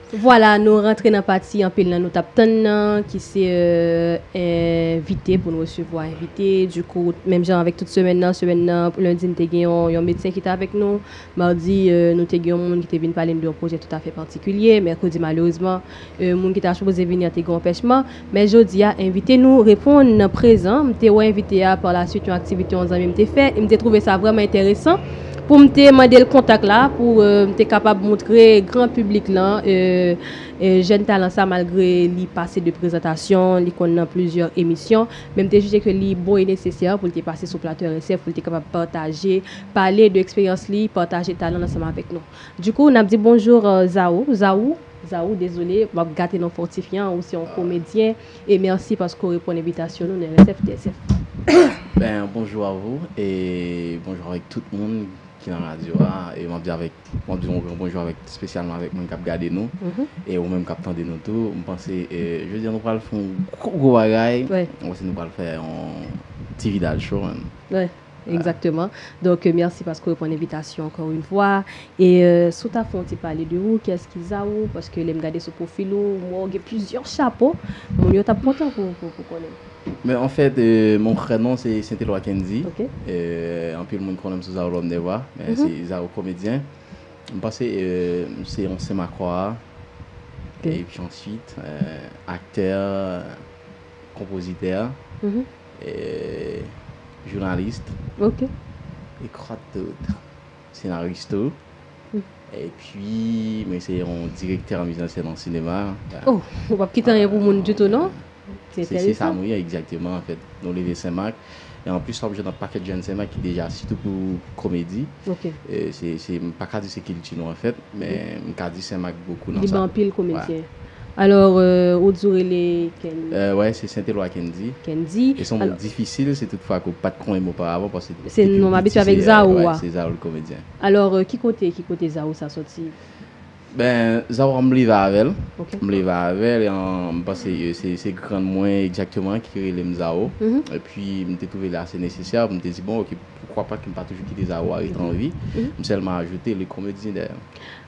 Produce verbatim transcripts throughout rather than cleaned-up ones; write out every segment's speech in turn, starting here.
Vwala, nou rantre nan pati anpil nan nou t ap tann nan, ki se, euh, envite, pou nou resevwa envite. Dikou, menm jan avèk tout semèn nan, semèn nan, lendi, n te gen yon, yon medsen ki te avèk nou. Madi, euh, nou te gen yon moun ki te vin pale n de yon pwojè toutafè patikilye. Mèkredi, malerezman, euh, moun ki ta sipoze vini an te gen yon anpèchman. Men jodi a, envite nou reponn prezan. M te wè envite a pa la swit yon aktivite yon zanmi m te fè. E m te twouve sa vrèman enteresan pou m te mande l kontak la, pou, euh, m te kapab montre gran piblik lan, euh, euh, jèn talan sa, malgre li pase de prezantasyon, li konn nan plizyè emisyon, men m te jije ke li bon e nesesè pou l te pase sou plato R S F, pou l te kapab pataje, pale de eksperyans li, pataje talan l ansanm avèk nou. Dikou, n ap di bonjou, euh, Zaou. Zaou, Zaou, dezole, m ap gate non fòtifyan, ou se yon komedyen, e mèsi paske w reponn envitasyon nou nan R S F T S F. Ben, bonjou a vou, e bonjou avèk tout moun ki nan radyo a, e m ap di avèk, m ap di yon gran bonjou avèk, espesyalman avèk moun k ap gade nou, e ou menm k ap tande nou tou. M panse, e, jodi a nou pral fè yon gwo, gwo bagay. M panse nou pral fè yon ti vidal cho, menm. Egzakteman. Donk, euh, mèsi paske w reponn envitasyon ankò yon fwa. E, euh, si w ta fè yon ti pale de ou, kiyès ki Zaou, paske lè m gade sou pwofil ou, m wè w gen plizyè chapo. Moun yo t ap kontan pou, pou, pou konnen. Men anfèt, euh, mon vrè non se Saint-Éloi Kendy. Euh, anpil moun konnen m sou Zaou L'Homme des Voix, men se Zaou komedyen. M panse, euh, m se yon Senmakwa, epi answit, euh, aktè, konpozitè, euh, jounalis, e kwa dòt, senarist tou. Epi, mwen se yon direktè an mizansèn an sinema. Oh, ou p ap kite anyen pou moun ditou, non? Se, se sa mwen ye, egzakteman, anfèt. Nou leve Senmak. E anplis, w ap jwenn yon pakèt jèn Senmak ki deja, sitou pou komedi. E se, se, m pa ka di se kilti nou, anfèt, men m ka di Senmak bokou nan sa. Li gen anpil komedyen. Alò, euh, ou di w rele Ken... Euh, wè, se Saint-Éloi Kendy. Kendy. E se yon mo difisil, se tout fwa ke w pa t konn mo oparavan, paske se non m abitye avèk Zaou a. Se Zaou l komedyen. Alò, euh, ki kote, ki kote Zaou sa soti? Ben, Zaou a m leve avè l. M leve avè l, e, m panse, euh, se, se grann mwen egzakteman ki rele m Zaou. Epi, m te twouve l ase nesesè, m te di, bon, ok, poukwa pa ke m pa toujou kite Zaou a rete an vi. M sèlman ajoute le komedyen dèyè.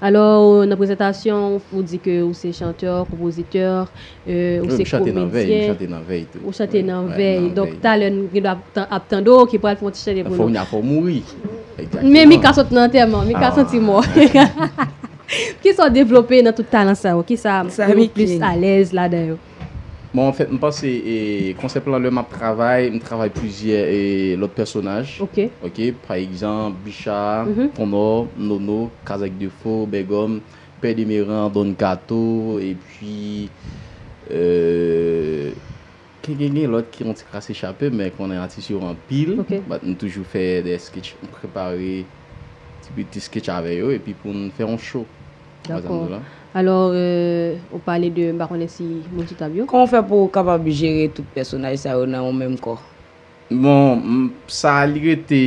Alò, nan prezantasyon, ou di ke ou se chantè, konpozitè, euh, ou se komedyen. Wi, m chante nan vèy, m chante nan vèy tou. Ou chante nan vèy. Donk, talè, nou gen dwa ap tan-, ap tande w ki pral fè yon ti chante pou nou. Fò w mouri. Men Mika sot nan antèman, Mika santi mò. Kisa w devlope nan tout talan sa yo? Kisa ou plis alèz ladan yo? Bon, anfèt, m panse, e, konsèp lan, lè m ap travay, m travay plizyè, e, lòt pèsonaj. Ok. Pa egzanp, Bicha, Tonnò, Nono, Kaz ak Defo, Bègòm, Pè Demeran, Don Kato, epi, e, gen, gen, gen lòt ki yon ti kras echape, men konnen atis yo anpil. But m toujou fè de sketch, m prepare ti, ti sketch avè yo, epi pou n fè yon show. Dakò. Alò, euh, ou pale de, m pa konnen si moun sou tab yo. Kòman w fè pou w kapab jere tout pèsonaj sa yo nan yon menm kò? Bon, m, sa li rete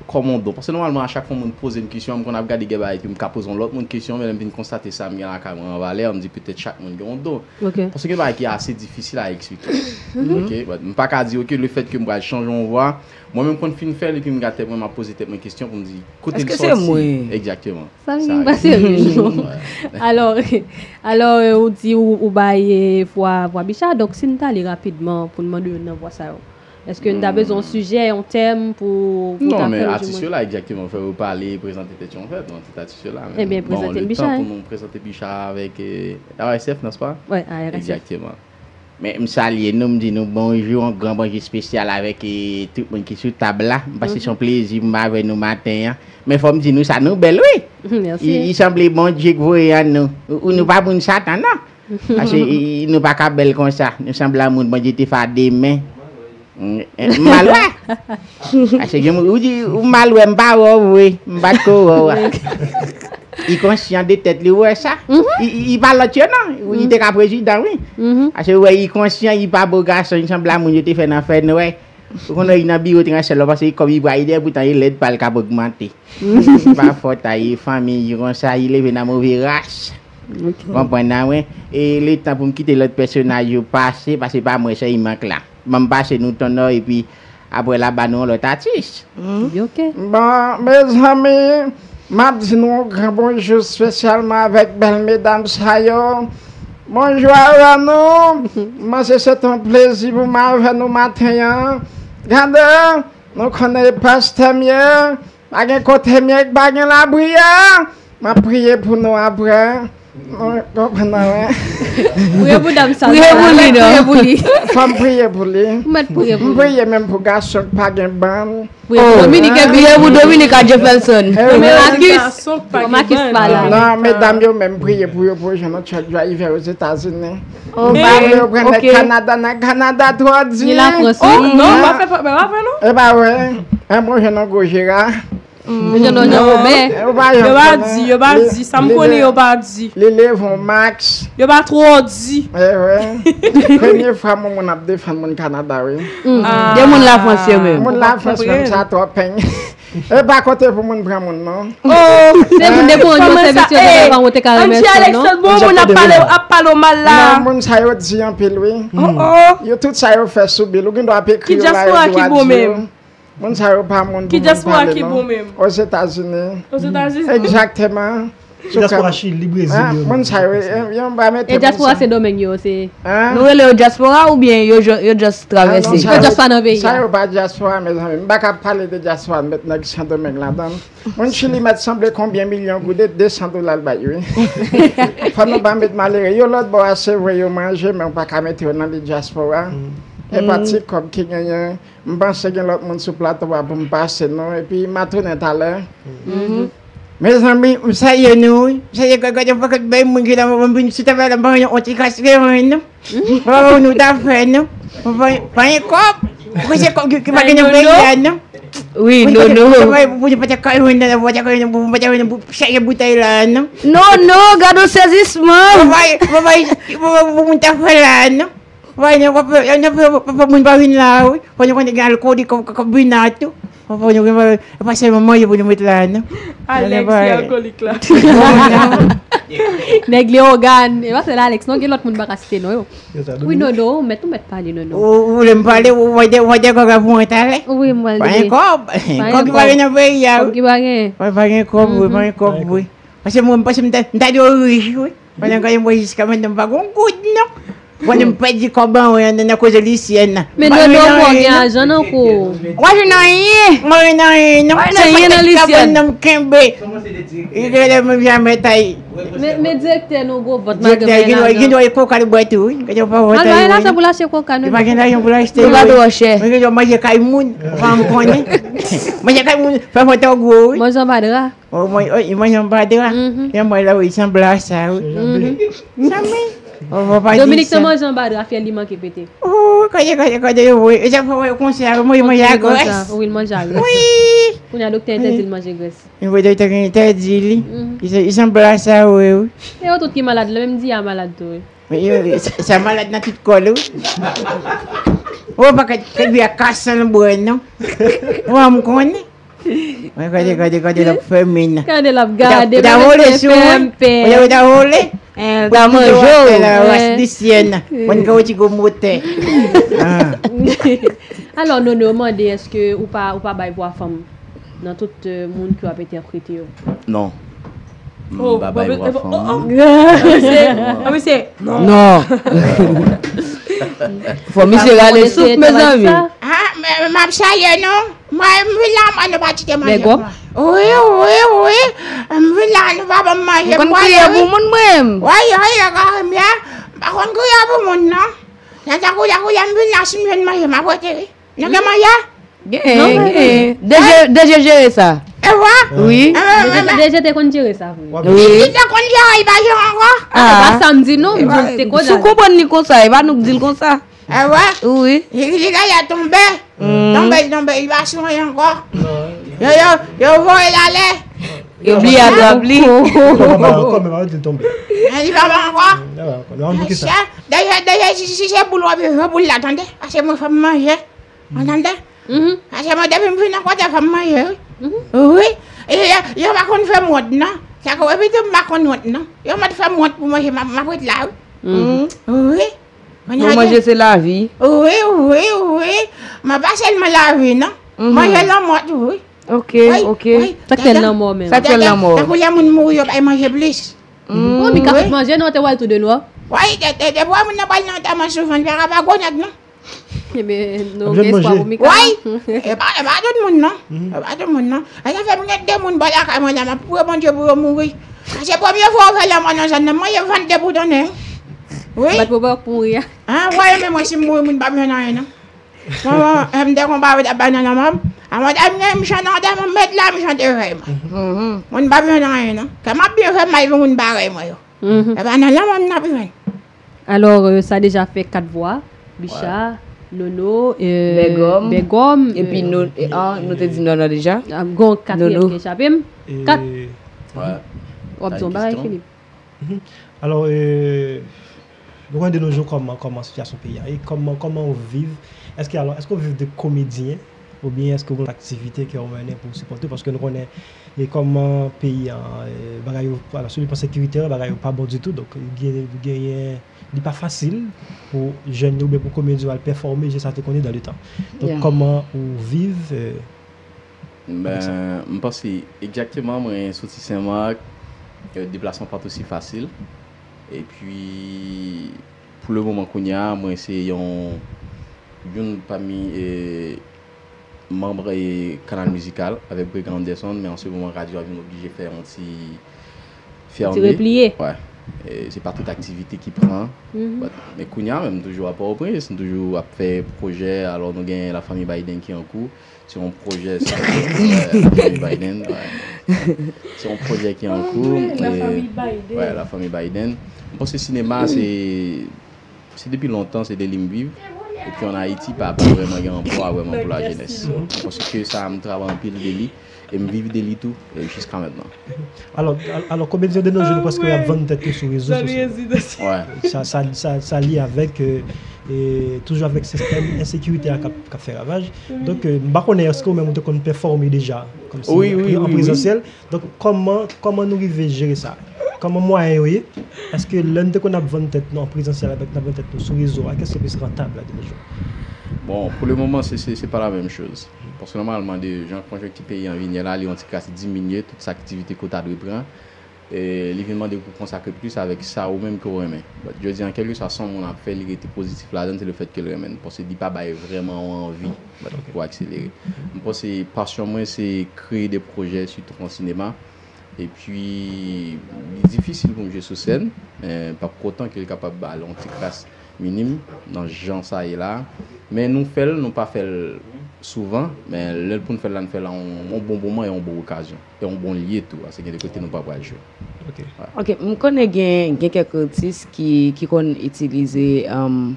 kòm yon don. Paske nòmalman, a chak fwa moun poze m kesyon, m konn ap gade gen bagay ke m ka poze yon lòt moun kesyon, men lè m vin konstate sa m gen lakay mwen an valè, m di petèt chak moun gen yon don. Paske gen bagay ki ase difisil a eksplike. Ok, but m pa ka di, ok, lefèt ke m pral chanje yon vwa, mwen menm konn fin fè l, epi m gade tèt mwen, m ap poze tèt mwen kesyon pou m di, kote l sòti? Èske se mwen? Egzakteman. Sa vin pase ri non. Alò, alò, euh, ou di ou, ou bay, euh, vwa, vwa Bicha, donk si n t ale rapidman pou n mande youn nan vwa sa yo, èske n ta bezwen yon sijè, yon tèm pou, pou ta fè yo jwenn? Non, men atis yo la, egzakteman, fè yo pale, prezante tèt yo anfèt, non, tout atis yo la. Ebyen, prezante n Bicha. Bon, letan pou nou prezante Bicha avèk, euh, A R S F, nèspa? Wi, A R S F. Egzakteman. Men m salye nou, m di nou bonjou, yon gran bonjou espesyal avèk, e, tout moun ki sou tab la. M panse se yon plezi pou m avè nou maten an. Men fò m di nou sa, nou bèl wi. Mèsi. I, i sanble Bondye k voye an nou. Ou, nou pa moun Satan non. Paske i, i, nou pa ka bèl konsa. Nou sanble a moun Bondye te fè a de men. M, m mal wè. Paske gen moun, ou di, ou mal wè, m pa wè w vre. M pa t ko wè w. I konsyan de tèt li, ou wè sa? I, i, i pa lòt yo non. I te ka prezidan, wi. Paske ou wè, i konsyan, i pa bo gason, i sanble a moun yo te fè nan fè nwè. Ou konn wè, i nan biwo transfè lò, paske kòm i pral dèyè, poutan i lèd, pa l k ap ogmante. Pa fòt a, i fanmi, i konsa, i leve nan move ras. Ou konprann nan, wi. E letan pou m kite lòt pèsonaj yo pase, paske pa mwen sèlman k la. Ban m pase nou Tonnò, epi apre la, ba nou yon lòt atis. Bon, mezanmi, M ap di nou yon gran bonjou espesyalman avèk bèl medam sa yo. Bonjou avè nou. Mwen se se yon plezi pou m avè nou maten an. Gade, nou konnen pastè m ye. Pa gen kote m ye k pa gen lapriyè. M ap priye pou nou apre. Nou konprann mwen, wi. Priye pou dam sa. Priye pou li, non. Priye pou li. Fò m priye pou li. Ou mèt priye pou li. M priye menm pou gason k pa gen bann. Priye pou Dominik, epi priye pou Dominik a Jefferson. Makis. Makis pa la. Non, medam yo menm priye pou yo, pou yo jwenn yon truck driver Ozetazini. Yo pran nèg Kanada, nan Kanada twò di. Ni Lafrans, wi. Non, pa fè, pa fè, non. E pa vre. An bon, jwenn yon gwo jera. Yo pa di, yo pa di. Sa m konnen, yo pa di. Li leve yon Max. Yo pa twò di. Premye fwa moun moun ap defann moun Kanada, wi. De moun Lafrans yo menm. Moun Lafrans menm, sa twò peny. E pa kote pou moun pran moun, non. Se moun depo yon sèvis yo te devan ou te ka remèsye, non? Anti Alexandre, bon moun ap pale, ap pale w mal la. Non, moun sa yo di anpil, wi. Yo tout sa yo fè sou bil, ou gen dwa ap ekri yo la, yo gen dwa di yo. Moun sa yo pa moun pou moun pale, non. Ozetazini. Ozetazini. Egzakteman. Ki dyaspora Chili, Brezil, yo menm. Moun sa yo, yo pa mete moun sa. E dyaspora Sendomeng yo, se. Nou rele yo dyaspora oubyen yo, yo just travèse? Yo just pa nan peyi a. Sa yo pa dyaspora, mezanmi. M pa ka pale de dyaspora, m met nèg Sendomeng ladan l. Moun Chili mèt sanble konbyen milyon goud, de san dola l bay, wi. Fò nou pa met malere. Yo lòt bò a, se vre, yo manje, men w pa ka mete yo nan li dyaspora. E pa ti kòb ki genyen. M panse gen lòt moun sou plato a pou m pase non, epi m a tounen talè. Mezanmi, m salye nou, wi. M salye gade yon pakèt bèl moun ki la, mwen vin sou travay la, m pa gen yon ti kas gen mwen, non. M pa wè nou ta fè, non. M pa gen kòb. Ou se kòb ki pa gen nan peyi a, non. Wi, non, non. Pou nou pa ta kay mwen nan, pou ta kay mwen, pou ta kay mwen, pou chaje boutèy la, non. Non, non, gade yon sezisman. M pa gen, m pa gen, pou moun ta fè la, non. Wè, nou, papa, papa, papa, moun pa vin la, wi. Fò nou konnen gen alkolik k ap vin la tou. Fò nou gen, e pa sèlman manje pou nou met la, non. Alex, se alkolik la. Nèg Leyogàn. E pa sèl Alex, non, gen lòt moun m pa ka site non yo. Wi, Nono, ou mèt, ou mèt pale, Nono. Ou vle m pale, ou wè de, ou wè de kòb la pou mwen talè? Wi, m pral di. Pa gen kòb. Kòb ki pa gen nan peyi a, wi. Kòb ki pa gen. Pa gen kòb, wi, pa gen kòb, wi. Paske mwen, paske m ta, m ta dwe rich, wi. Pandan ke mwen jiska mentnan m pa gon goud non. Pandan m pèdi kòb an wi nan koze lisyèn nan. Men Dodo, ou gen ajan nan kou. Mwen gen anyen. Mwen gen anyen non. Mwen gen anyen nan lisyèn nan m kenbe. Li gen lè menm jamè tay. Men direktè nou gwo vant malgre mwen gen lajan. Gen dwa koka li bwè tou wi. Gen dwa pa vant. Al bay lajan pou l achte koka non. Li pa gen lajan pou l achte. Koka twò chè. Mwen gen dwa manje kay moun. Fanm konnen. Manje kay moun fè mwen twò gwo wi. Manje anba dra. Oh, mwen, oh, mwen yon badra. Yon mwen la, wi, sanble a sa, wi. Sanble. Oh, papa Dominik te manje yon badra, fyèl li manke pete. Oh, kade, kade, kade, yo, wi. E sa fè wè konsa, mwen manje a grès. Wi, l manje a grès. Wi. Kounye a doktè entèdi l manje grès. Yon doktè gen entèdi li. Li sanble a sa, wi, wi. E yo tout ki malad la, menm di a malad tou, wi. Sa malad nan tout kò l, wi. Oh, pa kèt, kèt, wi, a kasan l bwè, non. Ou a m konnen. Mwen gade, gade, gade l ap fèmen. Gade l ap gade, ou ta vole sou mwen. Ou ta vole. Ou ta manje w. Ras lisyèn. Mwen ka wè ti gwo motè. Alò, Nono mande, èske ou pa, ou pa bay vwa fanm nan tout, euh, moun ke w ap entèprete yo? Non. M pa bay vwa fanm. Non. Fò misye rale souf, mezanmi. Ah, m ap salye nou. Mwen, m vin la, mwen, nou pa kite manje pou mwen. Wi, wi, wi. M vin la, nou pa ban m manje. Mwen konn kriye pou moun, mwen. Wi, wi, yo ka renmen. M pa konn kriye pou moun, non. Nan tankou la, koulye a, m vin la, si m jwenn manje, m ap rete, wi. Nou gen manje? Gen, gen. D G, D G jere sa. E vre? Wi. D G te konn jere sa, wi. Li te konn jere, li pa jere ankò? Ah, se pa sa m di, non. M di l te konn. Si w konprann li konsa, e pa nou k di l konsa. E vre? Wi. Li, li genlè tonbe. Tonbe, tonbe, li pa sonje ankò. Yo, yo, yo voye l ale. Yo bliye atrap li. Li pa ba ankò, men pa di l tonbe. Li pa ba ankò. Dèyè, dèyè, si, si, si se boul w ap jwe, jwe boul la, tande. Paske mwen fè m manje. Ou tande? Paske mwen, depi m vin nan kote, fò m manje, wi. Wi. E, yo, yo pa konn fè m wont, non. Sa ke, epi tou, m pa konn wont, non. Yo mèt fè m wont pou manje, m ap, m ap ret la, wi. Wi. Pou manje se lavi. Wi, wi, wi. Men pa sèlman lavi, non. Manje lanmò tou, wi. Ok, ok. Sa k fè l lanmò menm. Sa k fè l lanmò. Tankou lè moun mouri, yo bay manje plis. Bon, mi ka fèt manje, non, te wè l tou de nwa. Wi, de, de, depi wè moun nan pral nan antèman souvan, li pa ka pa gwo nèg, non. Ebyen, nou gen espwa pou Mika. Wi, e pa, e pa tout moun, non. E pa tout moun, non. E sa fè m gen de moun bò lakay mwen la, m ap priye Bondye pou yo mouri. Se premye fwa yo fè lanmò nan zòn nan, mwen, yo vann de pou donnen. Wi. Bat pou bòk mouri a. An, wè, men mwen, si m mouri, moun pa bezwen anyen, non. Mwen, mwen, m te konpare w t ap bay nan lanmò m. A mwen, m gen m chante, m met la, m chante rèy mwen. Moun pa bezwen anyen, non. Kè m ap byen fè m bay pou moun parèy mwen yo. E pa nan lanmò m n ap jwenn. Alò, euh, sa deja fè kat vwa, Bicha, Nono, euh, Bègòm, Bègòm, epi euh, nou, e, an, nou te di Nono deja. Ah, gon katriyèm ki echape m. Kat. W ap di yon bagay, Philippe. Mhm. Alò, euh, nou konnen de nos jours kòman, kòman sitiyasyon peyi a ye, kòman, kòman w viv, èske, alò, èske w viv de komedyen, oubyen èske w gen aktivite ke w mennen pou w sipòte, paske nou konnen, e kòman peyi a, e, bagay yo, alò, sou le plan sekirite, bagay yo pa bon ditou, donk, gen, genyen, li pa fasil pou jèn yo, oubyen pou komedyen yo al pèfòme, jan sa te konn ye dans le temps. Donk, kòman ou viv, e, Ben, m panse egzakteman, mwen soti Senmak, euh, deplasman pa t osi fasil. Epi, pou le moman kounye a, mwen se yon, youn pami, eh, manm, eh, Kanal Mizikal avèk Bregan Anderson, men an se moman radyo a vin oblije fè yon ti fèmen. Ti repliye. Wè. E se pa tout aktivite ki pran. But, men kounye a menm, m toujou a Pòtoprens, m toujou ap fè pwojè, alò nou gen Lafanmi Biden ki an kou. Se yon pwojè, se yon pwojè, wè, Lafanmi Biden, wè. Se yon pwojè ki an kou. Lafanmi Biden. Wè, Lafanmi Biden. M panse sinema, se, se depi lontan, se de li m viv. Epi an Ayiti, pa, pa vrèman gen anplwa vrèman pou lajenès. Paske sa, m travay anpil de li, e m viv de li tou, e jiska mentnan. Alò, al-, alò, komedyen de nos jours, nou prèske ap vann tèt yo sou rezo sosyo. Wè. Sa, sa, sa, sa lye avèk, euh, e toujou avèk sistèm ensekirite a k ap, k ap fè ravaj. Donk, euh, m pa konnen èske ou menm ou te konn pèfòme deja, kòmsi an prezansyèl. Donk, kòman, kòman nou rive jere sa? Kòman mwayen yo ye? Èske lè n te konn ap vann tèt nou an prezansyèl avèk n ap vann tèt nou sou rezo a, kès ki plis rantab la de nos jours? Bon, pou le moman, se, se, se pa la menm choz. Paske nòmalman, de jan konjonkti peyi an vin ye la, li yon ti kras diminye, tout sa aktivite ke w ta dwe pran. E li vin mande pou w konsakre plis avèk sa ou menm ke w renmen. But, jodi a, kèlkeswa sa yon moun ap fè, li rete pozitif ladan l, se le fèt ke l renmen l. Paske li pa bay vrèman yon anvi, but, pou akselere. M panse pasyon mwen, se kreye de pwojè, sitou an sinema. Epi, li difisil pou m jwe sou sèn, men pa pou otan ke l kapab ba l yon ti kras minim nan jan sa ye la. Men nou fè l, nou pa fè l souvan, men lè l pou n fè l la, n fè l an yon, yon bon moman e yon bon okazyon. E yon bon lye tou, paske gen de kote nou pa pral jwe. Ok. Wè. Ok, m konnen gen, gen kèk atis ki, ki konn itilize, um,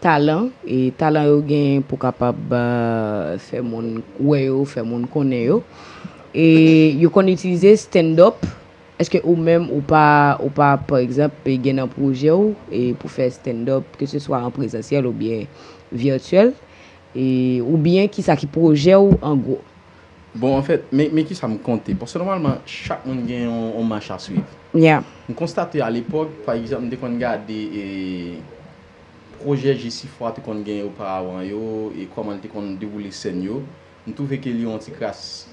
talan, e talan yo gen pou kapab, uh, fè moun wè yo, fè moun konnen yo. E yo konn itilize stand-up. Èske ou menm, ou pa, ou pa, pa egzanp, gen nan pwojè w, e pou fè stand-up, ke se swa an prezansyèl oubyen vityèl, e, oubyen kisa ki pwojè w an gwo? Bon, anfèt, men, men kisa m konte? Paske nòmalman, chak moun gen yon, yon mach a swiv. Yeah. M konstate alepòk, pa egzanp, m te konn gade, e, pwojè Jesifwa te konn gen oparavan yo, e kòman l te konn dewoule sèn yo. M twouve ke li yon ti kras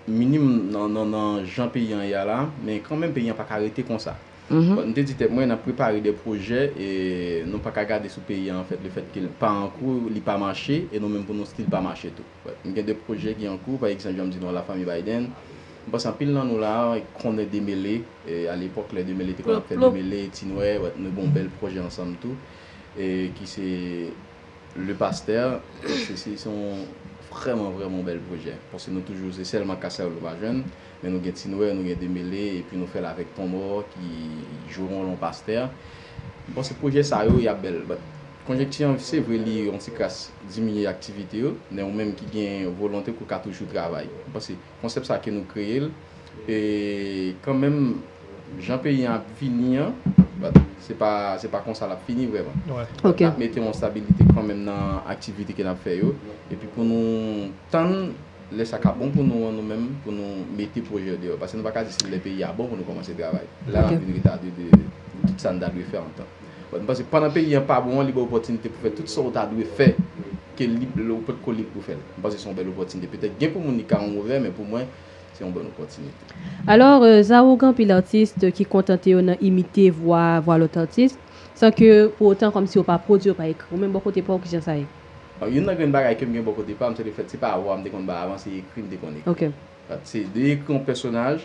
minim nan, nan, nan jan peyi an ye a la, men kanmenm peyi an pa ka rete konsa. But, m te di tèt mwen, n ap prepare de pwojè, e nou pa ka gade sou peyi an, anfèt, le fèt ke l pa an kou, li pa mache, e nou menm pou nou still pa mache tou. But, m gen de pwojè ki an kou, pa egzanp, jan m di nou an, Lafanmi Biden. M panse anpil nan nou la a konnen Demele, e alepòk, lè Demele te konn ap fè Demele, Ti Nwè, but, nou gen yon bèl pwojè ansanm tou, e ki se Le Pastè, se, se, se yon vrèman, vrèman bèl pwojè. Paske nou toujou, se sèlman Kasèl nou pa jwenn, men nou gen Ti Nwè, nou gen Demele, epi nou fè l avèk Tonmò ki jwe wòl yon pastè. M panse pwojè sa yo, y ap bèl. But, konjonkti an, se vre, li yon ti kras diminye aktivite yo, men ou menm ki gen volonte, ou ka toujou travay. M panse konsèp sa ke nou kreye l, e kanmenm, jan peyi an ap vini an, but se pa, se pa konsa l ap fini vrèman. But n ap mete yon stabilite kanmenm nan aktivite ke n ap fè yo. Epi pou nou tann lè sa ka bon pou nou an, nou menm, pou nou mete pwojè yo deyò. Paske nou pa ka di se lè peyi a bon pou nou kòmanse travay. La, n ap vin retade de tout sa n ta dwe fè antan. But m panse pandan peyi an pa bon an, li ba w opòtinite pou fè tout sa w ta dwe fè ke lib, ou potko lib pou fè l. M panse se yon bèl opòtinite. Petèt gen pou moun li ka yon move, men pou mwen, se yon bòn opòtinite. Alò, euh, Zao, gen anpil atis ki kontante yo nan imite vwa, vwa lòt atis, san ke pou otan kòmsi yo pa pwodui, yo pa ekri. Ou menm bò kote pa w, kijan sa ye? Bon, youn nan grenn bagay ke m gen bò kote pa m, se lefèt se pa vwa m te konn bay avan, se ekri m te konn ekri. Ok. Se de ekri yon pèsonaj,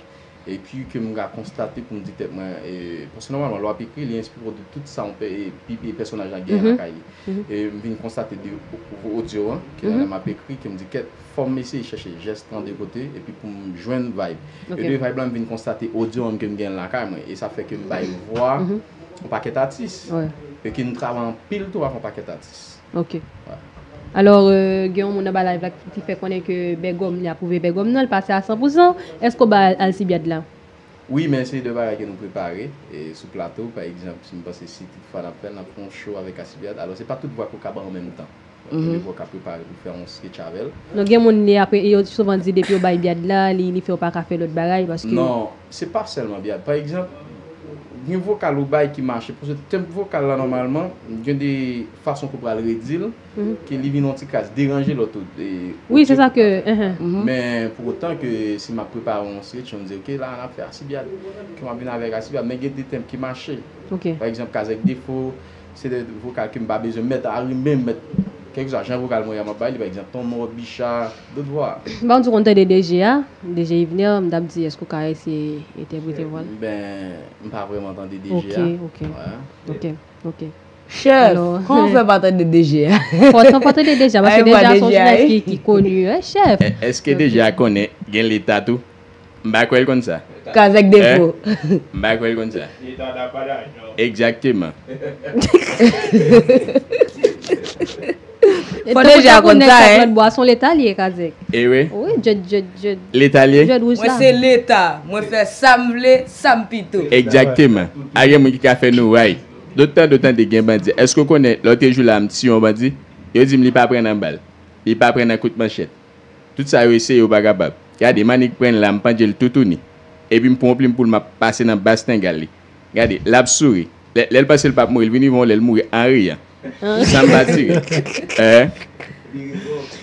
epi ke m ka konstate pou m di tèt mwen, e, paske nòmalman, lè w ap ekri, li enspire w de tout sa yon pè-, e, pi, e, pèsonaj la genyen lakay li. E m vin konstate de o-, o-, odyo an, ke lè m ap ekri, ke m di kèt, fò m eseye chèche jès lan de kote, epi pou m jwenn vibe. E de vibe la, m vin konstate odyo an ke m genyen lakay mwen, e sa fè ke m bay vwa yon pakèt atis, e ke m travay anpil tou avèk yon pakèt atis. Ok. Alò, euh, gen yon moun anba live la ki, ki fè konnen ke Bègòm, li apwouve Bègòm nan, li pase a san pou san. Èske w ba Alcibiade la? Wi, men se de bagay ke nou prepare, e, sou plato, pa egzanp, si m panse si tout fwa n ap fè l, n ap fè yon show avèk Alcibiade. Alò, se pa tout vwa ke w ka ba an menm tan. Gen de vwa w ka prepare pou fè yon sketch avè l. Non, gen moun li apre, yo souvan di depi yo bay Biad la, li, li fè w pa ka fè lòt bagay, paske Non, se pa sèlman Biad. Pa egzanp, gen vokal ou bay ki mache, paske tenb vokal la nòmalman, gen de fason ke w pral redi l, ke li vin yon ti kras deranje lòt ou, e, Wi, se sa ke, enhen. Men pou otan ke si m ap prepare yon sketch, m di, "Ok, la, n ap fè Alcibiade." Ke m ap vin avèk Alcibiade, men gen de tenb ki mache. Ok. Pa egzanp, Kazèk Defo, se de vokal ke m pa bezwen mèt a rimen, mèt kèlkeswa jan vokal mwen ye a m ap bay li, pa egzanp, Tonmò, Bicha, dòt vwa. Bon, ou konn tande D J a, D J Yvener, m t ap di, èske w ka eseye entèprete vwa l? Ben, m pa vrèman tande D J a. Ok, ok. Ok, ok. Chèf, kòman w fè pa tande D J a? Fò w pa tande D J a, paske D J a se yon jenès ki, ki koni, wi, chèf. Èske D J a konnen gen leta tou? M pa kwè l konn sa. Kazèk Defo. M pa kwè l konn sa. Egzakteman. Fò D J a konn sa, en. Lòt bwa se yon leta li ye, Kazèk. E wi. Wi, djòd, djòd, djòd. Leta li ye? Djòd wouj la. Mwen se leta. Mwen fè sa m vle, sa m pito. Egzakteman. A gen moun ki ka fè nou ray. Dòt tan, dòt tan, te gen bandi. Èske w konnen, lòt jou la, m tiye yon bandi? Yo di m li pa pran nan bal. Li pa pran nan kout manchèt. Tout sa yo eseye, yo pa kapab. Gade, Manik pran l la, m pandje l toutouni. Epi m pran yon plim poul, m ap pase nan bas tengal li. Gade, l ap souri. Lè, lè l panse l p ap mouri, l vin rive yon lè l mouri an riyan. San m pa tire. Eh?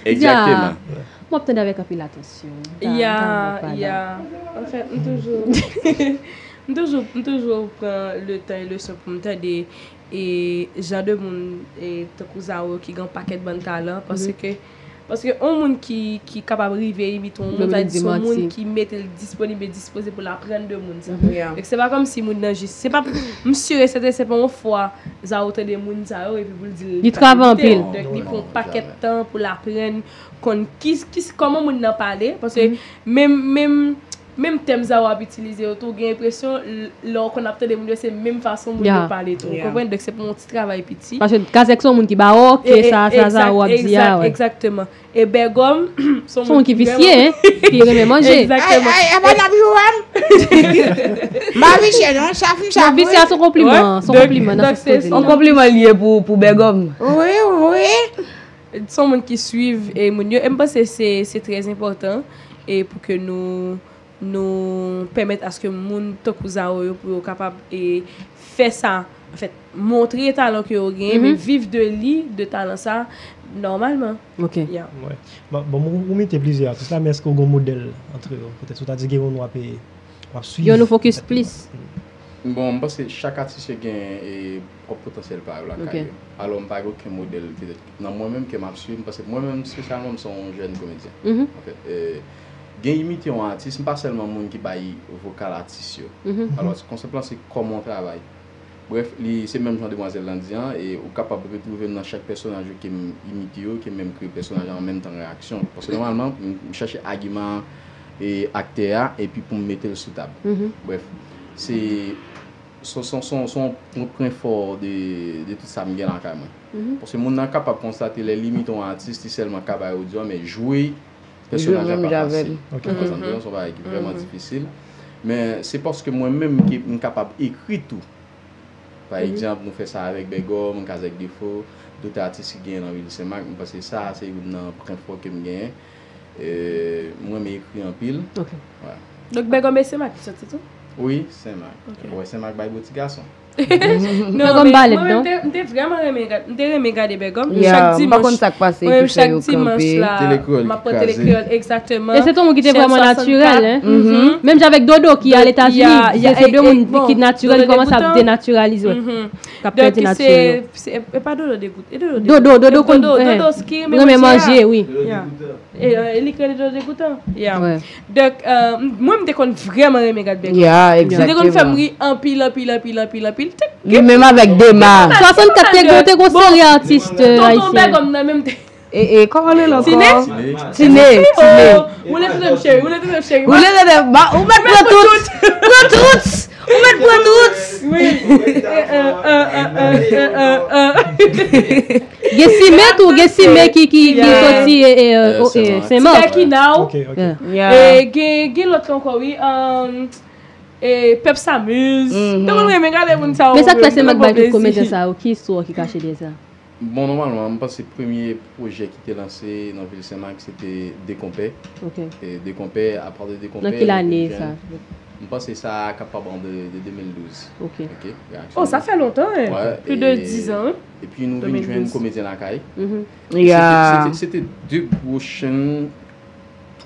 Egzakteman. Ya. M ap tande avèk anpil atansyon. Ya, ya. Anfèt, m toujou, m toujou, m toujou pran le tan e le swen pou m tande e jan de moun, e, tankou Zao ki gen yon pakèt bann talan, paske, paske yon moun ki, ki kapab rive imite yon moun, sa vle di se yon moun ki mete l disponib e dispoze pou l aprann de moun sa. Donk, se pa kòmsi moun nan jis, se pa, m si e sèten se pa yon fwa Zao tande moun sa yo epi pou l di l li travay anpil. Donk, li pran yon pakèt tan pou l aprann konn ki, ki, kòman moun nan pale, paske menm, menm, menm tèm Zao ap itilize yo tou, ou gen enpresyon, l-, lè w konn ap tande moun yo, se menm fason moun yo pale tou. Ou konprann? Donk, se pou yon ti travay piti. Paske Kazèk se yon moun ki ba w, ok, sa, sa, sa, w ap di a, wè. Egzakteman. E Bègòm, se yon moun ki visye, hein, ki renmen manje. Egzakteman. Ay, ay, apa n ap jwe a m? M pa visye, non, sa fin sa. Non, visye a se yon konpliman, se yon konpliman nan sans pozitif. Se yon konpliman li ye pou, pou Bègòm. Wi, wi. Se yon moun ki swiv, e, moun yo. E m panse se, se trè enpòtan, e, pou ke nou, nou pèmèt aske moun tankou Zao yo, pou yo kapab, e, fè sa, anfèt, montre talan ke yo genyen, men viv de li, de talan sa, nòmalman. Ok. Ya. Bon, bon, ou, ou mete plizyè atis la, men èske w gen modèl antre yo? Petèt, ou ta di gen yon w ap, e, w ap swiv. Yon nou fokis plis. Bon, m panse chak atis yo gen, e, pwòp potansyèl pa yo lakay yo. Alò, m pa gen okenn modèl, petèt, nan mwen menm ke m ap swiv, m panse mwen menm, espesyalman, m se yon jèn komedyen. Anfèt, e, gen imite yon atis, m pa sèlman moun ki bay vokal atis yo. Alò, konsèp lan, se kòman w travay. Brèf, li, se menm jan demwazèl lan di an, e ou kapab retwouve m nan chak pèsonaj yo ke m imite yo, ke m menm kreye pèsonaj lan an menm tan reyaksyon. Paske nòmalman, m, m chèche agiman e aktè a, epi pou m mete l sou tab. Brèf, se Son, son, son, son pwen, pwen fò de, de tout sa m gen lakay mwen. Paske moun nan kapab konstate lè li imite yon atis, li sèlman ka bay odyo a, men jwe pèsonaj la pa fasil. Ok. Ou konprann sa m di w, se yon bagay ki vrèman difisil. Men se paske mwen menm ki m kapab ekri tou. Pa egzanp, nou fè sa avèk Bègòm, Kazèk Defo, dòt atis ki genyen nan vil Senmak. M panse sa, se youn nan pwen fò ke m genyen. E, mwen renmen ekri anpil. Ok. Wè. Donk, Bègòm e Senmak ki soti tou? Wi, Senmak. Ok. Wè, Senmak bay gwo ti gason. Non, men mwen menm, m te vrèman renmen gade, m te renmen gade Bègòm. Chak dimanch, mwen menm, chak dimanch la, m ap pran Tele Kreyòl, egzakteman. E se te yon moun ki te vrèman natirèl, hein. Menm jan avèk Dodo ki Aletazini, se de moun ki natirèl, ki kòmanse ap denatiralize, k ap pèdi natirèl yo. E pa Dodo Degout, e Dodo Dodo, Dodo konn Dodo ki renmen manje, wi. E li kreye Dodo Degoutan. Donk, mwen, m te konn vrèman renmen gade Bègòm. Li te konn fè m ri anpil, anpil, anpil, anpil, anpil. Li menm avèk Dema. Swasannkat te gen, te gen seri atis ayisyen. Tonton Bègòm nan menm te. E, e, kòman li ankò? Tine? Tine, Tine. Woule tete m cheri, woule tete m cheri. Woule tete m, ou mèt pran tout. Pran tout. Ou mèt pran tout. Wi. Gen Sime tou, gen Sime ki, ki, ki soti Senmak. Tibèkinaw. Gen, gen lòt ankò, wi. Pèp Samiz. Te konn renmen gade moun sa yo. Men sa k fè Senmak bay tout komedyen sa yo, ki istwa ki kache dèyè sa? Bon, nòmalman, m panse premye pwojè ki te lanse nan vil Senmak, se te De Konpè. E De Konpè, apati de De Konpè, nan ki lane sa? M panse sa kapab an de, de de mil douz. Ok. Oh, sa fè lontan, hein. Plus de dix ans, hein. Epi nou vin jwenn Komedyen Lakay. Se te, se te, se te de gwo chenn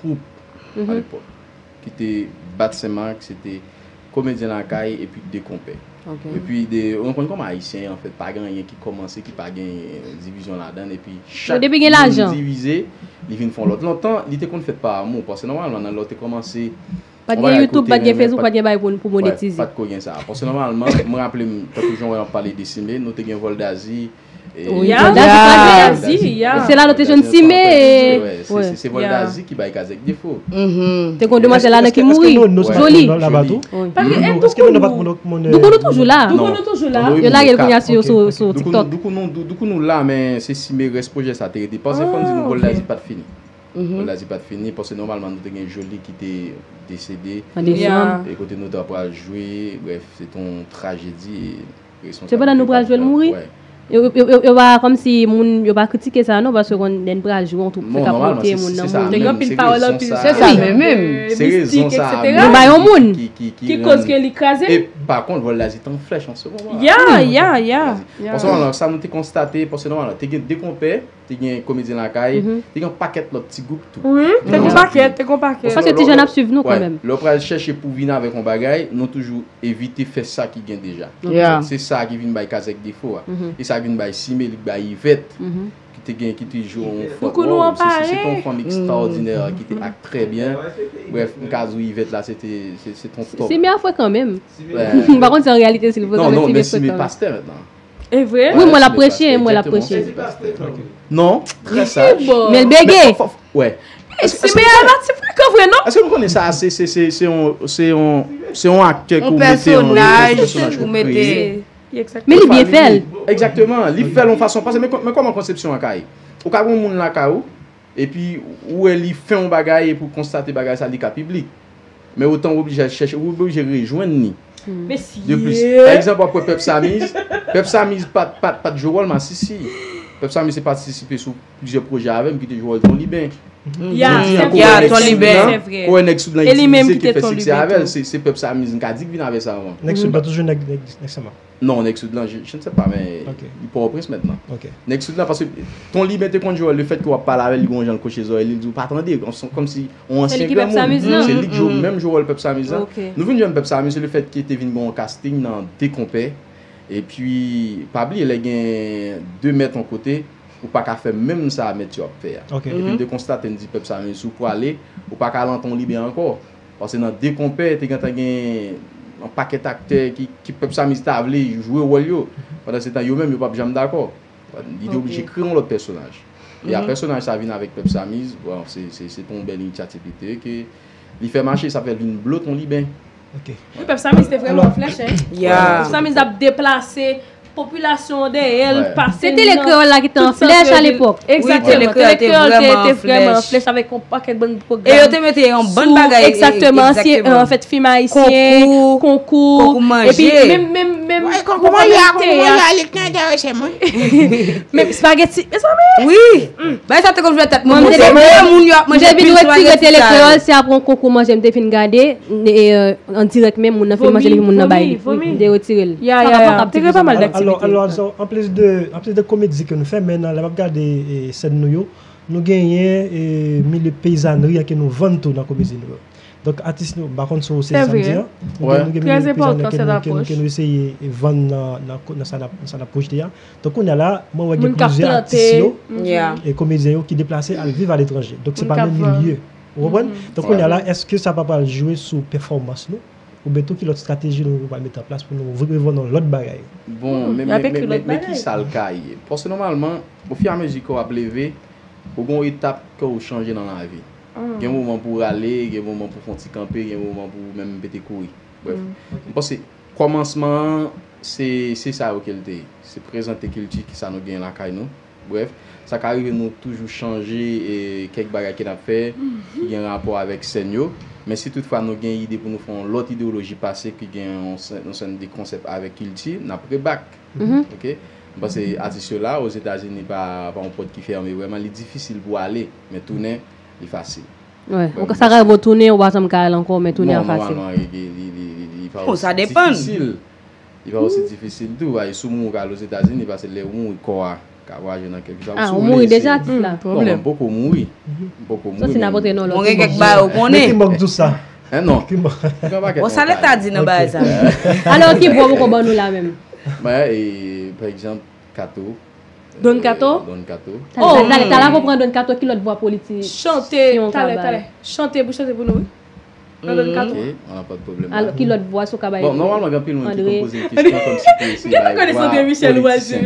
twoup alepòk ki te bat Senmak, se te Komedyen Lakay epi De Konpè. Epi de, ou konn kòman Ayisyen, anfèt, pa gen anyen ki kòmanse ki pa gen divizyon ladan l, epi chak moun divize, li vin fè yon lòt. Lontan, li te konn fèt pa amou, paske nòmalman, nan lè w te kòmanse, pa t gen YouTube, pa t gen Facebook, pa t gen bagay pou, pou monetize. Pa t ko gen sa. Paske nòmalman, m raple m, tankou jan w wè m ap pale de Sime, nou te gen Vòldazi, Wi, Vòldazi kraze. Se la nou te jwenn Sime. Se Vòldazi ki bay Kazèk defo. Te gon demwazèl ladan ki mouri. Joli. Paske e Doukounou. Doukounou toujou la. Doukounou toujou la. Yo lage l kounye a sou, sou, sou TikTok. Doukounou, Doukounou la, men se Sime rès pwojè sa te rete. Paske fò n di nou Vòldazi pa t fini. Vòldazi pa t fini, paske nòmalman nou te gen Joli ki te desede. An desanm. E kote nou ta pral jwe, brèf, se te yon trajedi. Sepandan, nou pral jwe l mouri. Yo, yo, yo, yo pa kòmsi moun, yo pa kritike sa, non, paske konn lè n pral jwe yon twoup fèk ap monte moun nan moun. Te gen anpil pawòl, anpil mistik, etsetera. Nou ba yon moun ki koz ke li kraze. E pa kont, Vòldazi t an flèch an se moman. Ya, ya, ya. Paske sa nou te konstate, paske nòmalman, te gen De Konpè, te gen Komedyen Lakay, te gen yon pakèt lòt ti gwoup tou. Wi, te gen pakèt, te gen pakèt. Paske ti jèn ap swiv nou kanmenm. Lè w pral chèche pou vin avèk yon bagay, nou toujou evite fè sa ki gen deja. Se sa ki vin bay Kazèk defo a. E sa ki vin bay Sime, li bay Ivèt, ki te gen, ki te jwe yon fòt wòl. Se, se, se te yon fanm ekstraòdinè ki te ak trè byen. Brèf, m ka di w Ivèt la, se te, se, se te yon top. Sime a frekan menm. M pa konn si an reyalite si l frekan, men Sime frekan. E vre? Wi, mwen l ap preche, mwen l ap preche. Non, trè saj. Men l bege. Wè. Sime a pati frekan vre, non? Èske nou konnen sa? Se, se, se, se yon, se yon, se yon aktè ke w mete an, se yon pèsonaj ke w kreye. Men li byen fè l. Egzakteman. Li fè l yon fason, paske men, men kòman konsepsyon an ka ye. Ou ka gen yon moun lakay ou, epi ou wè li fè yon bagay epi w konstate bagay sa li ka piblik. Men otan w oblije al chèche, w oblije rejwenn li. De plis, pa egzanp, w ap wè Pèp Samiz. Pèp Samiz pa t, pa t, pa t jwe wòl masisi. Pèp Samiz te patisipe sou plizyè pwojè avè m ki te jwe wòl Ton Liben. Jodi an, kou w wè Nèg Soud lan, kou w wè Nèg Soud lan itilize, ki fè siksè avè l, se, se Pèp Samiz, m ka di, k vin avè sa avan. Nèg Soud pa toujou nèg, nèg, nèg Senmak. Non, Nèg Soud lan, je, je ne sais pas, men li Pòtoprens mentnan. Nèg Soud lan, paske Ton Liben te konn jwe wòl, lefètke w ap pale avè l, li gen yon jan l kwoche zòrèy li, li di w pa tande, kòmsi yon ansyen granmoun. Se li k jwe, menm jwe wòl Pèp Samiz lan. Nou vin jwenn Pèp Samiz, se lefètke te vin gen yon casting nan De Konpè. Epi, pa bliye, lè gen de mèt yon kote, ou pa ka fè menm sa mèt yo ap fè a. Epi m te konstate, m di Pèp Samiz, si w prale, ou pa ka al an Ton Liben ankò. Paske nan De Konpè, te gentan gen yon pakèt aktè ki, ki Pèp Samiz ta vle jwe wòl yo. Pandansetan, yo menm, yo p ap janm dakò. Li te oblije kreye yon lòt pèsonaj. E a pèsonaj sa vin avèk Pèp Samiz, bon, se, se, se te yon bèl inityativ li te ye, ke li fè mache, sa fè l vin blo Ton Liben. Wi, Pèp Samiz te vrèman flèch, hein. Pèp Samiz ap deplase, popilasyon an dèyè l pase nan tout sant vil. Se Tele Kreyòl la ki te an flèch alepòk. Egzakteman. Tele Kreyòl te vrèman an flèch avèk yon pakèt bann pwogram. E yo te mete yon bann bagay. Egzakteman. Ansyen, an fèt, fim ayisyen, konkou, konkou manje. Epi menm, menm, menm konkou manje a, konkou manje a, li te enterese mwen. Menm spaghetti, mezanmi. Wi. Bagay sa te konn fè tèt mwen monte. Mwen te vin retire Tele Kreyòl, se apre yon konkou manje m te fin gade, e, an dirèk menm, moun nan fin manje, li moun nan bay li. Vomi, vomi. Wi, m te retire l. Ya, ya, ya. Te gen pa mal daktivite. Alò, alò, anplis de, anplis de komedi ke nou fè, men nan lè m ap gade, e, sèn nou yo, nou genyen, e, milye peyizanri an ke nou vann tou nan komedi nou yo. Donk, atis nou, m pa konn si w sezi sa m di an, nou gen, nou gen milye peyizanri an ke nou, ke nou, ke nou eseye vann nan, nan, nan sa n ap, nan sa n ap pwojte a. Donk, kounye a la, mwen wè gen plizyè atis yo, e komedyen yo ki deplase al viv aletranje. Donk, se pa menm milye. Ou konprann? Donk, kounye a la, èske sa pa pral jwe sou pèfòmans nou? Oubyen tou, ki lòt estrateji nou pral mete an plas pou nou revann yon lòt bagay? Bon, men, men, men, men, men ki sa l ka ye? Paske nòmalman, ofiramezi ke w ap leve, ou gen yon etap ke w chanje nan lavi. Gen moman pou w rale, gen moman pou w fè yon ti kanpe, gen moman pou w menm pete kouri. Brèf, m panse kòmansman an, se, se sa yo ke l te ye. Se prezante kilti ki sa nou genyen lakay nou. Brèf, sa ka rive nou toujou chanje, e, kèk bagay ke n ap fè, ki gen rapò avèk sèn yo. Men si toutfwa nou gen ide pou nou fè yon lòt ideyoloji pase ki gen yon sè-, yon sèn de konsèp avèk kilti, n ap rebak. Oke? M panse atis yo la, Ozetazini pa, pa yon pòt ki fèmen vrèman, li difisil pou w ale, men tounen, li fasil. Wè, sa ka rive w tounen, ou pa janm ka al ankò, men tounen an fasil. Non, nòmalman, li, li, li, li, li pa osi difisil. Li pa osi difisil tou, paske si w mouri, w ka al Ozetazini, paske lè w mouri, kò a ka vwayaje nan kèk jou. Ah, ou mouri deja, atis la? Non, non, m poko mouri. M poko mouri. Sòsi n ap antre nan lòt. Bon, gen kèk bagay ou konnen. Men ki mòg dous sa? Hein, non. Ki mòg? Bon, sa leta di nan bagay sa? Alò, ki bò poko ban nou la menm? Ben, e, pa egzanp, Kato. Don Kato? Don Kato. Talè, talè, talè, talè, pou pran Don Kato, ki lòt vwa politisyen ou ka bay? Chante, talè, talè. Chante, pou chante pou nou, wi. Nan Don Kato. Ok, an pa de pwoblèm. Alò, ki lòt vwa si w ka bay? Bon, nòmalman, gen anpil moun ki konn poze m kesyon kòmsi pou eseye bay vwa politisyen.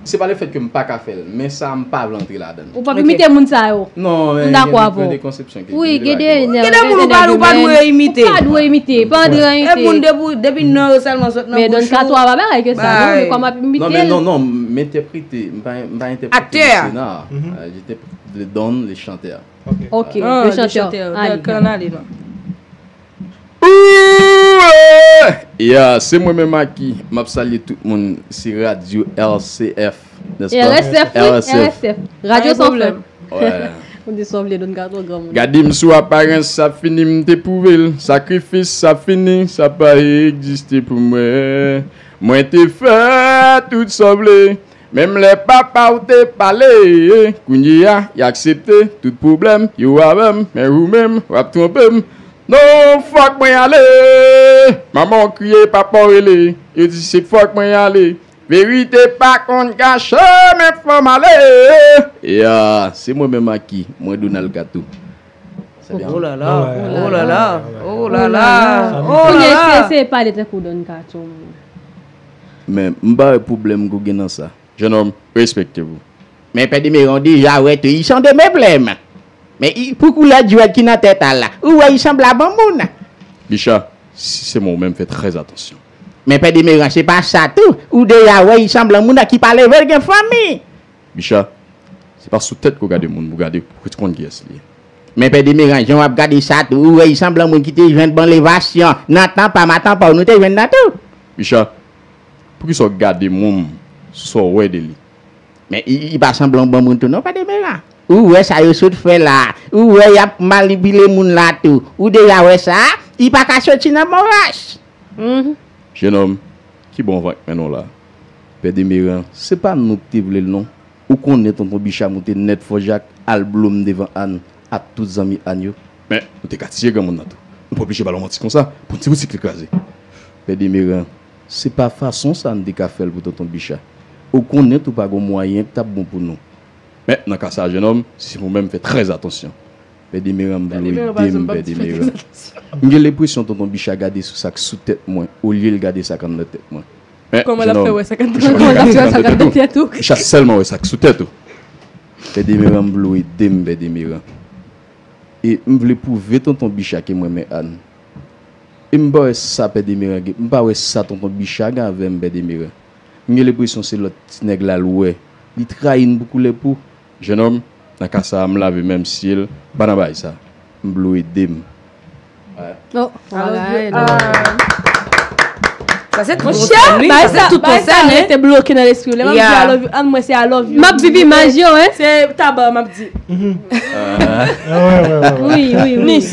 Se pa lefèt ke m pa ka fè l, men sa, m pa vle antre ladan l. Ou p ap imite moun sa yo. Non, men gen de konsepsyon ke gen de moun ou pa, ou pa dwe imite. Ou pa dwe imite, pa antre imite. E moun depi, depi non yo sèlman sot nan bouch ou. Men Don Kato a pa bagay ke sa, non, men kòman ap imite l? Non, men non, non, m entèprete, m pa, m pa entèprete Sena. Euh, je t'ai le don, le chanteur. Ok, le chanteur. Allez. Ooh! Yeah, se mwen menm Aki. M ap salye tout moun. Se radyo R C F, nèspa? R S F, wi, R S F. Radyo san fèm. Ou di sa w vle, Don Kato granmoun. Gade m sou aparans, sa fini, m te pwouve l. Sakrifis, sa fini, sa pa egziste pou mwen. Mwen te fè tout sa w vle. Menm lè papa w te pale, kounye a, y aksepte tout pwoblèm yo avè m, men ou menm, w ap twonpe m. Non, fòk mwen ale! Manman w kriye, papa w rele, yo di se fòk mwen ale. Verite pa konn kache, men fò m ale! Ya, se mwen menm Aki, mwen Donald Kato. Oh la la, oh la la, oh la la, oh la la. Kounye a, eseye pale tankou Don Kato. Men, m pa wè pwoblèm ke w gen nan sa. Jenòm, respekte w. Men Pè Demeran, w deja wè tou, i son de meblèm. Men i, pou koulè djwèt ki nan tèt a la, ou wè i sanble a bon moun. Bicha, si se mwen ou menm, fè trè atansyon. Men Pè Demeran, se pa sa tou, ou deja wè i sanble a moun ki pa leve l gen fanmi. Bicha, se pa sou tèt ke w gade moun, pou gade, pou konn kiyès li ye. Men Pè Demeran, jan w ap gade sa tou, ou wè i sanble a moun ki te jwenn bon levasyon nan tan pa m, a tan pa w, nou te jwenn nan tou. Bicha, poukisa w gade moun sa w wè de li? Men i, i pa sanble yon bon moun tou non, Pè Demeran. Ou wè sa yo sot fè la. Ou wè y ap manipile moun la tou. Ou deja wè sa, i pa ka soti nan bon ras. Jenòm, ki bò w vant mennen w la? Pè Demeran, se pa nou ki te vle l non. Ou konnen Tonton Bicha moute nèt Fò Jak, al blo m devan Ann ak tout zanmi Ann yo. Men, nou te ka tiye granmoun nan tou. Nou pa oblije ba l yon manti konsa, pou n di boutik li kraze. Pè Demeran, se pa fason sa n te ka fè l pou Tonton Bicha. Ou konnen tou pa gen mwayen k t ap bon pou nou. Men, nan ka sa a, jenòm, si se pou mwen, m fè trè atansyon. Pè Demeran, m vle w ede m, Pè Demeran. M gen lenpresyon Tonton Bicha gade sou sa k sou tèt mwen, olye l gade sa k anndan tèt mwen. Men, kòman l ap fè wè sa k anndan tèt ou? Bicha sèlman wè sa k sou tèt ou. Pè Demeran, m vle w ede m, Pè Demeran. E m vle pwouve Tonton Bicha ke m renmen Ann. E m pa wè sa Pè Demeran gen, m pa wè sa Tonton Bicha gen avè m, Pè Demeran. M gen lenpresyon se lòt ti nèg la l wè. Li trayi n pou koulè po. Jennonm, nan ka sa a, m lave men m syèl, m pa nan bagay sa. M vle w ede m. Oh, I love you, bagay. Ann. Sa se tout Monchè, konsèn, wi. Bagay Sa sa, se tout bagay sa konsèn, wi. Rete bloke nan lespri w. Lè m ap di Yeah. I love you, Ann, mwen se I love you. M ap viv imaj yo, hein. Se taba, m ap di. Ah, ouais, ouais, ouais, ouais. Wi, wi, wi. Nis.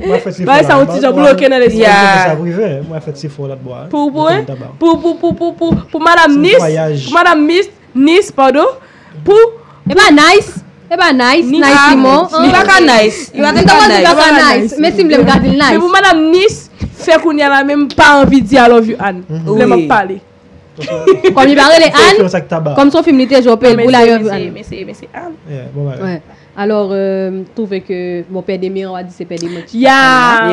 Mwen fè ti Bagay fò sa, la. yon ti jan bloke nan lespri. Yeah. Sa prive, mwen fè ti fò lòt bò. Pou, pou, hein? Taba. Pou, pou, pou, pou, pou, pou Madam Se Nis. netwayaj. Pou Madam Mis, Nis, pardon. Pou E pa nice. E pa nice. Nis. Nice, Simon. Li pa ka nice. Li pa Mwen ka pa di nice. pa ka nice. Men si m vle m ka di l Men pou nice. Madam Nis, fè kounye a la, men m pa anvi di I love you, Ann. Lè m ap Wi. Pale. Kòm li pa rele Fè Ann, sa k taba. Kòm son fim li te jwe, pe l pou la yo. Mesye, mesye, mesye, Ann. Yeah, bon bagay. Ouais. Alò, euh, m twouve ke, bon, Pè Demi an, w a di se Pè Demi an ki Ya,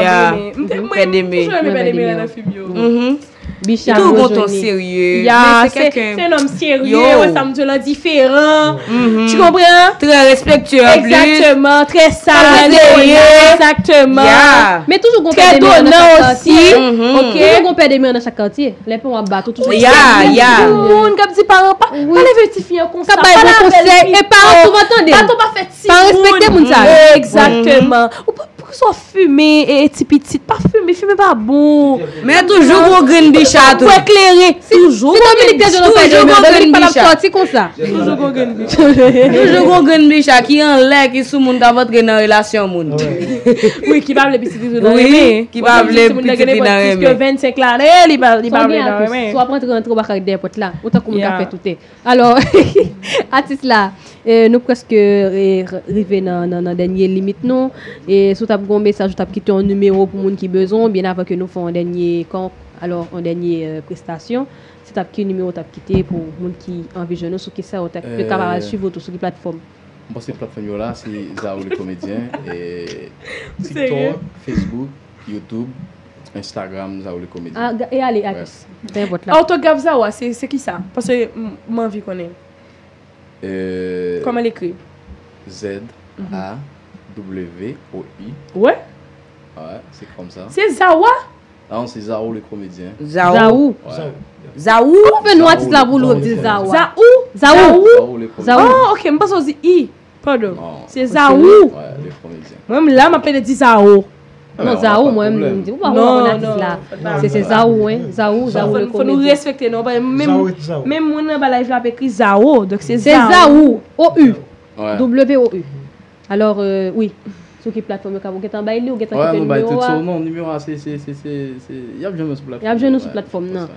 Ya. men, men, Pè Demi. Mwen toujou renmen Pè Demi Mwen nan fim yo. Mhm. Bicha Tou gon ton Rojoni. serye. Ya, Men se se kèlken se nonm serye, Yo. wè sa m di w lan diferan. Mhm. Tu comprends? Trè respektye an plis. Exactement, très sage. Serye. Exactement. Ya. Men toujou gon Très Pè Demi an nan donnant chak aussi. katye. Mhm. Ok. Toujou gon Pè Demi an nan chak katye. Lè pou w ap bat ou toujou. Ya, ya. Moun k ap di paran pa pa leve ti fi an konsa. K ap bay bon konsèy, e paran souvan tande l. Baton pa fè ti Pa respekte moun sa yo. Exactement. Ou pa pou sa fimen e ti pitit pa fimen, fimen pa bon. Men toujou gon grenn bicha tou. Wè klere. Toujou Si Dominik te jwenn yon Pè Toujou Demi an, gon Dominik grenn pa t ap bicha. Sòti konsa. Toujou gon grenn bicha. Toujou gon grenn bicha ki anlè ki sou moun k ap antre nan relasyon moun. Wi, ki pa vle pitit li nan Wi, renmen. ki pa vle pitit li nan renmen. Vennsenk lane, li pa li pa vle nan renmen. Si w ap rantre, rantre, w pa ka ret dèyè pòt la. Ou tankou moun k ap Yeah. fè toutè. Alò, atis la, euh, nou prèske eh, rive nan, nan, nan dènye limit nou. E si w t ap gen yon mesaj, ou t ap kite yon nimewo pou moun ki bezwen w, byen avan ke nou fè yon dènye kan, alò, yon dènye euh, prestasyon. Se t ap ki nimewo w t ap kite pou moun ki anvi jwenn ou, sou ki sa yo t ap yo kapab al suiv ou tou, sou ki platfòm? M panse platfòm yo la, se Zao le Comédien, e Serye? TikTok, Facebook, YouTube, Instagram, Zao le Comédien. Ah, ga- e ale, Ouais. atis. Fè vòt la. Òtograf Zawa, se se ki sa? Paske m m anvi konnen. Euh, Kòman l ekri? Z A W O I. Wè? Ouais, c'est comme ça. Se Zawa? Non, c'est Zao le Comédien. Zaou. Zaou. Ouais. Zaou. Ou fè nou atis la pou nou di Zawa. Zaou? Zaou. Zao le Comédien. Zaou. Oh, ok, m panse w di I. Pardon. Non. Se Zaou. Ouais, le Comédien. Mwen, m la, m ap pede di Zawo. Non, Zaou, mwen, m di, ou pa wè atis la. Se se Zaou, hein. Zaou, Zaou le Fò nou Comédien. Respekte non. Menm Zaou, Zaou. Menm moun nan ba live la ap ekri Zawo. Donk se Se Zaou, O U. Ouais. W O U. Alò, euh, wi. Sou ki platfòm yo ka ou gentan bay li, ou gentan Ouais, kite nou bay nimewo tout a? sa, non, nimewo a, se, se, se, se, se, y ap jwenn nou sou platfòm. Y ap jwenn nou sou platfòm nan.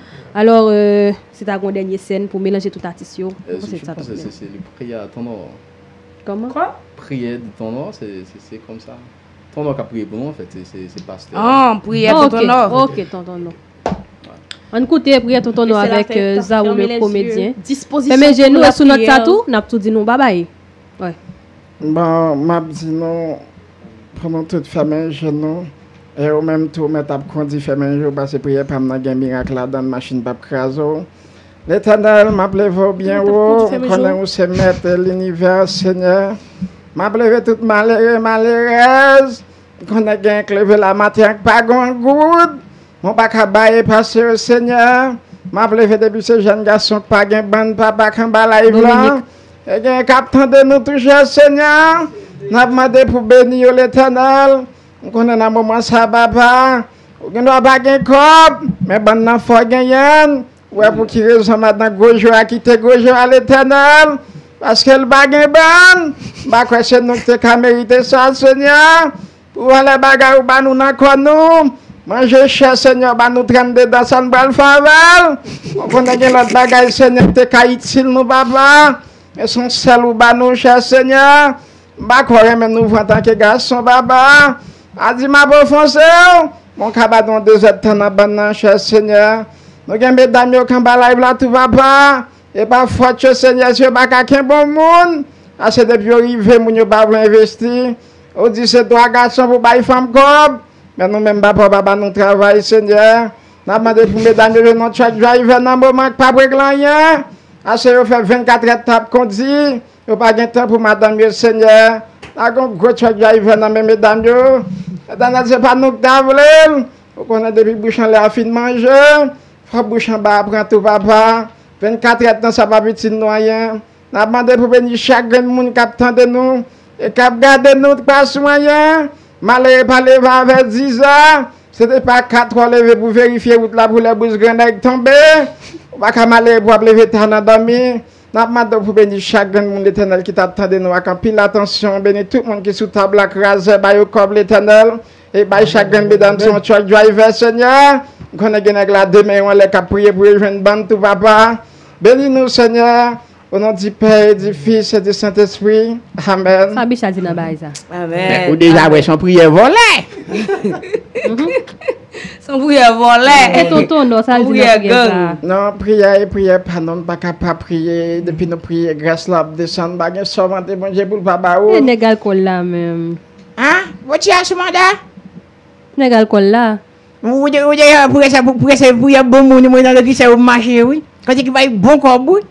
Alò, euh, se ta gon dènye sèn pou melanje tout atis yo. Euh, Mwen panse je sa t ap pense que byen. c'est, c'est le prière à ton nom. Kòman? Kwa? Prière de ton nom, c'est, c'est, c'est comme ça. Ton nom k ap priye pou nou, an fèt, se, se, se pastè. Ah, prière Oh, tonton Nò. Ok, tonton Nò. Ann koute priyè tonton Nò avèk euh, Zaou le Comédien. Dispozisyon Fèmen je pou nou e la sou nòt sa priyè. Tou, n ap tou di nou babay. Bon, m ap di nou, pou nou tout fèmen je nou, e ou menm tou, mèt ap kondi fèmen je w, paske priyè pa m nan gen mirak ladan l, machin p ap kraze w. Letènèl, m ap leve w byen wo, m konnen ou se mèt linivè, Senyè. M ap leve tout malere, malerèz. M konnen gen k leve la maten an k pa gen yon goud. Mwen pa ka bay e pase yo, Senyè. M ap leve depi se jèn gason k pa gen bann papa k anba live la. E gen k ap tande nou tou, chè Senyè. N ap mande pou beni yo, Letènèl. M konnen nan moman sa, papa, ou gen dwa pa gen kòb, men bann nan fò genyen l. Ou wè pou ki rezon madan gwo jwa kite gwo jwa, Letènèl, paske l pa gen bann. M pa kwè se nou ki te ka merite sa, Senyè. Pou valè bagay ou ba nou nan kò nou. Manje chè, Senyè, ou ba nou trannde dan, sa n pral fè avè l? Ou konnen gen lòt bagay, Senyè, ki te ka itil nou, papa. Men se yon sèl ou ba nou, chè Senyè. M pa kwè w renmen nou vre antanke gason, papa. A di m ap ofanse w, men w ka ba nou yon dezèdtan nan bann nan, chè Senyè. Nou gen medam yo k anba live la tou, papa. E pa fòt yo, Senyè, si yo pa ka kenbe yon moun, paske depi yo rive, moun yo pa vle envesti. Ou di se dwa gason pou bay fanm kòb, men nou menm, papa, w pa ba nou travay, Senyè. N ap mande pou medam yo jwenn yon truck driver nan moman k p ap regle anyen. Paske yo fè vennkatrè t ap kondi, yo pa gen tan pou madanm yo, Senyè. Lage yon gwo truck driver nan men medam yo. Letènèl, se pa nou k ta vle l. Ou konnen depi bouch anlè a fin manje, fò bouch anba a pran tou, papa. Vennkatrè tan sa p ap itil nou anyen. N ap mande pou beni chak grenn moun k ap tande nou e k ap gade nou pa sou anyen. Malere pa leve avè dizè. Se te pa katrè w leve pou verifye wout la pou lè bous grannèg tonbe. Ou pa ka malere pou w ap leve ta nan dòmi. N ap mande w pou beni chak grenn moun, Letènèl, ki t ap tande nou ak anpil atansyon. Beni tout moun ki sou tab la, kraze, ba yo kòb, Letènèl. E bay chak grenn medam se yon truck driver, Senyè. M konnen gen nèg la de men yo anlè k ap priye pou yo jwenn bann tou, papa. Beni nou, Senyè. O non di Pè, e di Fis, e di Sentespri. Amèn. Sa Bicha di nan bagay sa? Ou deja wè se yon priyè vòlè. Se yon priyè vòlè. E tonton non, sa l di nan priyè sa? Non, priyè e priyè pa non, n pa ka pa priye. Depi nou priye, gras la ap desann. Pa gen sa w mande Bondye pou l pa ba ou. E nèg alkòl la menm. Hein? Bon, ti Asou manda? Nèg alkòl la. Ou deja priyè sa pou priyè sa, priyè bon moun, mwen nan leglis sa yo mache wi. Kote ki bay bon kòb wi.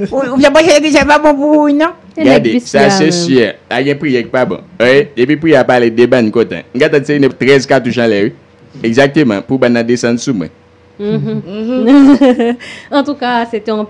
Ou fè panse leglis sa pa bon pou ou non. Gade, sa se sye. A gen priyè ki pa bon. Wi, depi priyè a pale de bann kote. M gentan tire trèz katouch anlè wi. Egzakteman, pou bann nan desann sou mwen. Antouka, se te yon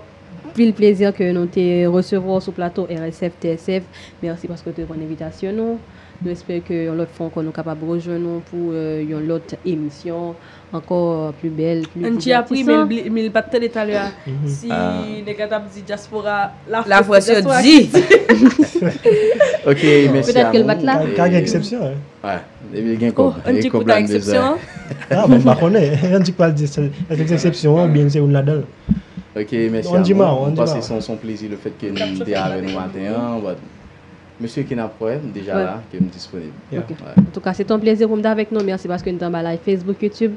pil plezi ke nou te resevwa w sou plato R S F T S F. Mèsi paske w te reponn envitasyon nou. Nou espere ke yon lòt fwa ankò nou kapab rejwenn nou pou yon lòt emisyon ankò pli bèl, pli divertisan. Angie ap ri, men li pa t tande talè a si nèg la t ap di dyaspora Lafrans yo di. Ok, mèsi a nou. Ka gen eksepsyon. Depi gen kòb. Angie pou ta eksepsyon an. Ah, mwen pa konnen. Angie pral di èske se eksepsyon an oubyen se youn ladan l. Ok, mèsi a nou. Mwen panse se yon plezi lefèt ke nou te avè nou maten an. Mesye ki n ap wè, m deja la, ke m disponib. Antouka, se te yon plezi pou m t avèk nou. Mèsi paske nou t anba live Facebook, YouTube.